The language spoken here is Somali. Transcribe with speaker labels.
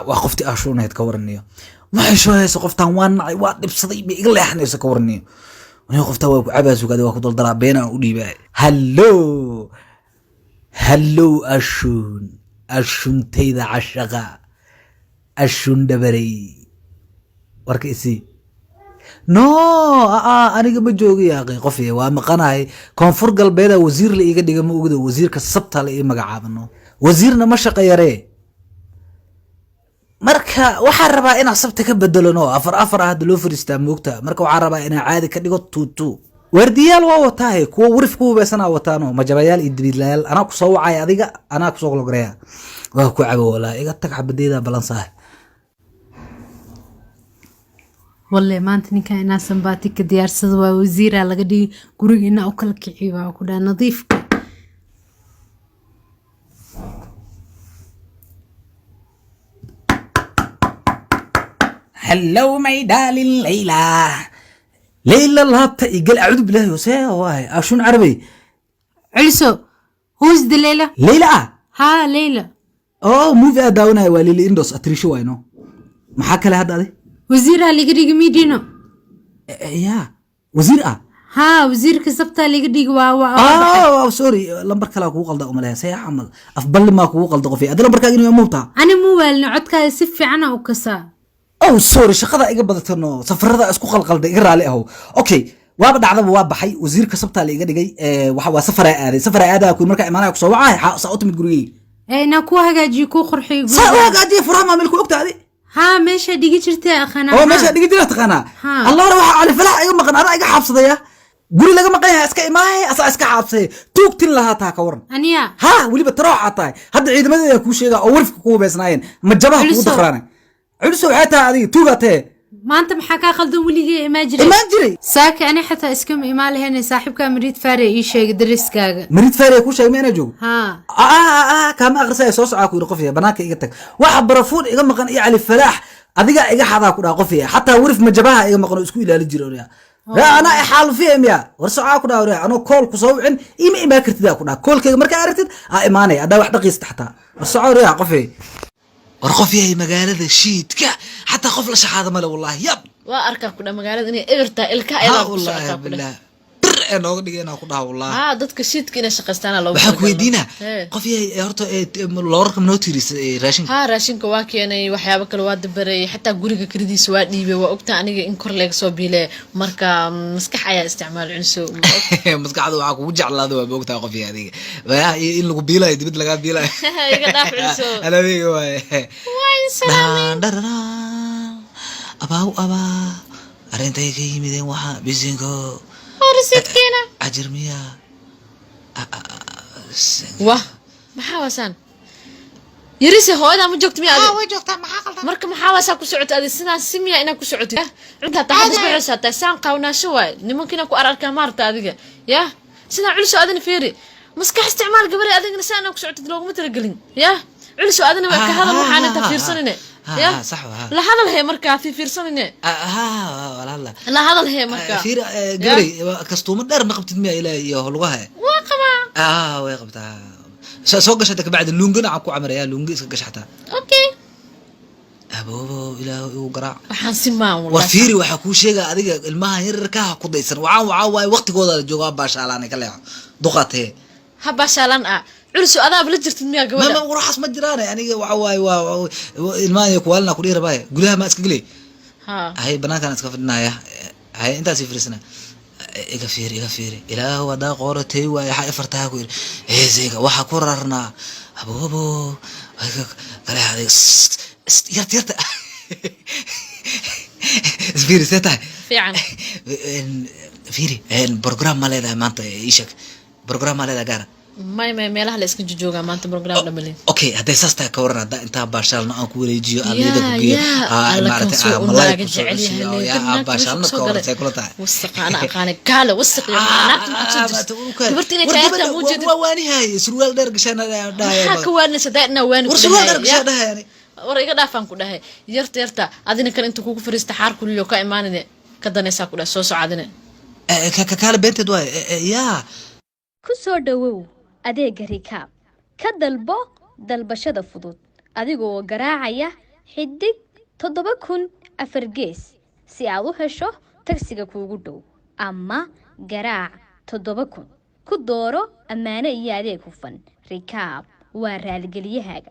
Speaker 1: Waa qoftii ashuunayd ka waraniyo. Ma xishooyayso qoftaan, waa nacay, waa dhibsaday, ma iga leexanayso ka waraniyo. Aniga qoftaan waa ku cabaa, sugaada waa ku daldalaa, been aan u dhiibaa. Hallo hallow, ashuun, ashuuntayda cashaqa, ashuun dhabarey, warka isii. No, aa aniga ma joogi yaaqi, qof waa maqanahay. Koonfur Galbeeda wasiir la iiga dhiga, ma ogdo, wasiirka sabta la ii magacaabano, wasiirna ma shaqo yaree. Marka waxaan rabaa inaan sabta ka bedelano, afar afar ah hadda loo fariistaa moogta. Marka waxaan rabaa inaan caadi ka dhigo tuutu. Waardiyaal waa wataahe, kuwa warif ku hubeysanaa wataano, majabayaal iyo dibiidlayaal. Anaa kusoo wacay adiga, anaa kusoo golgoreya, waa ku cabo walaa iga tag xabadeeda balansaah.
Speaker 2: Walle maanta ninkan inaa sambaati ka diyaarsado waa wasiiraa laga dhigi, guriga inaa u kala kiciyo waa ku dhaha nadiifka.
Speaker 1: Hello my darling Layla, Layla laabta igal, acuudu billahi hose waay ashuun carabey.
Speaker 2: Celiso, who's the Leila?
Speaker 1: Layla ah.
Speaker 2: Haa, Leila.
Speaker 1: Oh, movie aa daawanaya waa Lili Indos atrisho wayno. Maxaa kale hadda adi?
Speaker 2: Wasiiraa laga dhigi midino.
Speaker 1: Ya wasiir ah?
Speaker 2: Haa, wasiirka sabtaa laga dhigi waa.
Speaker 1: Oh sorry, lambar kalaa kugu qalda umaleya, see camal afballi maa kugu qalda qof adi lambarkaaga inuu muubtaa.
Speaker 2: Ani mu waalina, codkaaga si fiicana u kasaa.
Speaker 1: Oh sorry, shaqada iga badatano, safarada isku qalqalda, iga raali ahow. Okay, waaba dhacdaba, waa baxay, wasiirka sabtaa la iga dhigay. Waxa waa safaraa aaday, safaraa aadaa ku markaa imaanaya kusoo wacay. Saa u timid gurigeyga.
Speaker 2: Ee inaa kuu hagaajiyo, kuu qurxiyo
Speaker 1: saa u
Speaker 2: guriga.
Speaker 1: Hagaajiya furaha maamilku ogta adi.
Speaker 2: Haa, meesha dhigi jirtay aqanaa.
Speaker 1: Oo meesha dhigi jira taqaanaa?
Speaker 2: Ha.
Speaker 1: Allahna waxaa Cali Falax iga maqan, adaa iga xaabsadaya, guri laga maqan yahay iska imaahay, asaa iska xaabsaday, tuugtin lahaa taa ka waran.
Speaker 2: Aniya?
Speaker 1: Ha, weliba tarooxaa tahay. Hadda ciidamadeeda kuu sheegaa oo warfka ku hubeysnaayeen majabaha kugu
Speaker 2: Culisow.
Speaker 1: Dafraanay culiso, waxay tahay adiga tuugaa tahe.
Speaker 2: Maanta maxaa kaa qaldan? Weligee imaa jiray.
Speaker 1: Imaan jiray.
Speaker 2: Saaki ani xataa iskama imaan lahayn, saaxiibkaa Mariid Faare ii sheegay dariskaaga.
Speaker 1: Mariid Faare kuu sheegay ma inaa joogo?
Speaker 2: Haa.
Speaker 1: Kaama aqrisaya, soo socaa ku yidhi qof yahay, banaanka iga tag. Waxa barafuun iga maqan iyo Cali Falaax adigaa iga xadaa ku dhaha qof yahay, xataa warif majabaha iga maqan oo isku ilaali jira oyaa. Raa anaa ixaalufiya miya? War socaa ku dhaha oyaa, anoo kool ku soo wicin ima imaan kartid aa ku dhaha. Koolkayga markaa aragtid aa imaanaya, haddaa wax dhaqiista xataa. War soco oyaa qof yahay, war qof yahay, magaalada shiidka xataa qof la shaxaada male, wallahi yab.
Speaker 3: Waa arkaa ku dha magaalada inay ebertaa ilka
Speaker 1: ha
Speaker 3: ayadaa ku
Speaker 1: wallahi
Speaker 3: socotaa ku dheh.
Speaker 1: Billah bir ee nooga dhigay inaa ku dhaha wallahi.
Speaker 3: Haa, dadka shiidka inay shaqaystaana loogu
Speaker 1: Waxaan ku
Speaker 3: talagalay.
Speaker 1: weydiinaa
Speaker 3: Hee.
Speaker 1: qof yahay, horta loorarka manoo tiirisa raashinka?
Speaker 3: Haa, raashinka waa keenay, waxyaabo kale waa dabareeyay, xataa guriga kiridiisa waa dhiibay. Waa ogtaa aniga in kor laga soo biile, marka maskax ayaa isticmaal cunso.
Speaker 1: Maskaxda waxaa kugu jeclaada waa moogtaa qof yahay adiga. Waa in lagu biilayo, dibad lagaa biilayo.
Speaker 3: Iga dhaaf cunso.
Speaker 1: Anabiga waaye.
Speaker 3: Waan salaamay.
Speaker 1: Dhaan dhararaan abaaw abaa arrintay ka yimideen waxa bisinko.
Speaker 3: Horisidkeena.
Speaker 1: Cajir miya?
Speaker 3: Wah, maxaa waasaan yarise? Hooyadaa ma joogto miya adi?
Speaker 4: Way joogtaa, maxaa qaldan?
Speaker 3: Marka maxaa waasaa ku socota adi? Sidaan si miya inaa ku socotid cunta hataa hadda isbaxaysa hataa saan qaawnaasho waay nimanka inaa ku ararkaa maarta adiga yah sidaan culiso. Adina fiiri, maskax isticmaal gabare, adigana saa inaa ku socotid looguma talagelin yah culiso. Adina waa ka hadal, waxaan inta fiirsanine yah.
Speaker 1: Sax wa.
Speaker 3: La hadal hee markaa fiirsanine.
Speaker 1: Wala hadla.
Speaker 3: La hadal hee markaa.
Speaker 1: Fiir gabarey, kastuuma dheer ma qabtid miya ilaa iyo lugaha?
Speaker 3: Waa qabaa.
Speaker 1: Ah, way qabtaa. Soo gasha hada kabacdi luungana aan ku camaraya, luunga iska gasha xataa.
Speaker 3: Okay.
Speaker 1: Aboobo, ilaahu igu garaac.
Speaker 3: Waxaan si maan.
Speaker 1: War fiiri, waxaa kuu sheega adiga ilmahan yararkaha ku daysan waxaan waxaa waaye waqtigooda la joogaa, baashaalaanay ka leexo duqatee.
Speaker 3: Ha baashaalan ah culiso, adaaba la jirtid miyaa
Speaker 1: ma
Speaker 3: gabadha?
Speaker 1: Ma waxaas ma jiraan. Aniga waxa waaye waa ilmahan iyo kuwaalina ku dhihi rabaaye, gudaha ma iska gelay.
Speaker 3: Ha.
Speaker 1: Hay, banaankaan iska fadhinaya, hay intaas fiirsana. Iga fiiri, iga fiiri, ilaahu haddaa qooratay waaye waxaa ifartaa ku yidhi heeseyga waxaa ku rarnaa aboobo kale adiga yarta yarta isfiiri, see tahay?
Speaker 3: Fiican.
Speaker 1: Fiiri, program ma leedahay maanta? Ii sheeg, program ma leedahay gaara?
Speaker 3: May, meelaha la iska jojoogaa maanta, program dhamalin.
Speaker 1: Okay, hadday saas tahay ka waran haddaa intaa baashaalno aan ku wareejiyo, aan
Speaker 3: Yaa,
Speaker 1: liida ku geeyo?
Speaker 3: yaa,
Speaker 1: Aa,
Speaker 3: alla kan
Speaker 1: maaragtay,
Speaker 3: soo
Speaker 1: aa
Speaker 3: u
Speaker 1: malaay
Speaker 3: naaga
Speaker 1: kusoo
Speaker 3: jecel
Speaker 1: cushiyo,
Speaker 3: yahay,
Speaker 1: yaa,
Speaker 3: nin
Speaker 1: aa
Speaker 3: naagta meesha
Speaker 1: baashaalno
Speaker 3: kusoo
Speaker 1: ka waran
Speaker 3: galay.
Speaker 1: say kula tahay?
Speaker 3: Wasaq ana aqaanay gaale wasaq iyo naagta maxaad soo jirtay gabarta inay kaayartaa muu jeedid?
Speaker 1: Waa waanihay, surwaal dheer gashaan dhahay.
Speaker 3: Maxaa ka waaninaysa daa inaa waani
Speaker 1: War
Speaker 3: ku
Speaker 1: surwaal dheer
Speaker 3: dhahay
Speaker 1: gashaan dhahay ani.
Speaker 3: War iga dhaafaan ku dhahay yarta yarta, adina kan inta kugu fariista xaar kuliyo ka imaanine ka danaysaa ku dhahay, soo soco adina.
Speaker 1: Kaale beenteed waay yaa.
Speaker 4: Ku soo dhowow adeega Rikaab, ka dalbo dalbashada fudud adigoo garaacaya xidig 7004 gees si aad u hesho tagsiga kuugu dhow, ama garaac 7000. Ku dooro ammaano iyo adeeg hufan. Rikaab waa raaligelyahaaga.